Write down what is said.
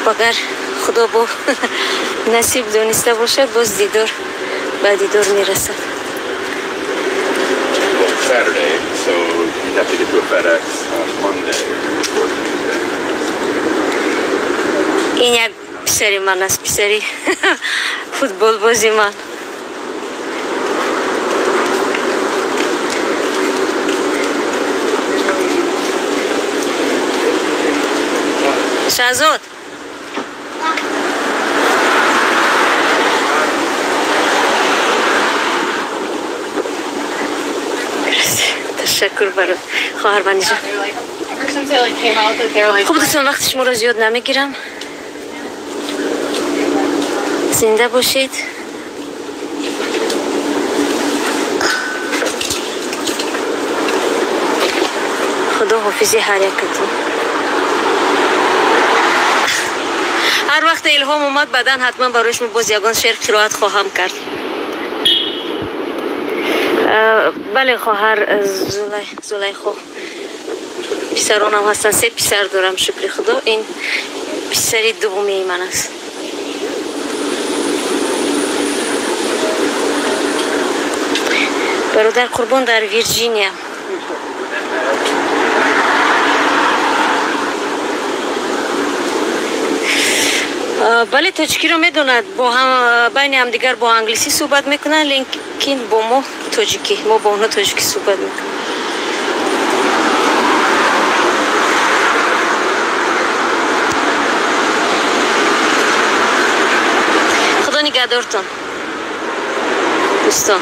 Хуб, агар Худо бо насиб дониста бошад, боз дидор ба дидор мерасад. Saturday, so you'd have to get to a FedEx on Monday or Tuesday. Ин як писари ман аст, писари футболбози ман. Шаҳзод, ташаккур барот, хоҳар Манижа. Хуб, дӯстон, вақти шуморо зиёд намегирам. Зинда бошед. Худо ҳофизи ҳар якатон. Ҳар вақте илҳом омад, баъдан ҳатман барои шумо боз ягон шеър қироат хоҳам кард. Бале, хоҳар Зулайхо, писаронам ҳастанд, се писар дорам, шукри Худо. Ин писари дуввумии ман аст. Бародар Қурбон дар Вирҷиния. Бале, тоҷикиро медонад, бо байни ҳамдигар бо англисӣ суҳбат мекунанд, лекин бо мо тоҷикӣ, мо бо онҳо тоҷикӣ суҳбат мекунем. Худо нигаҳдортон, дӯстон.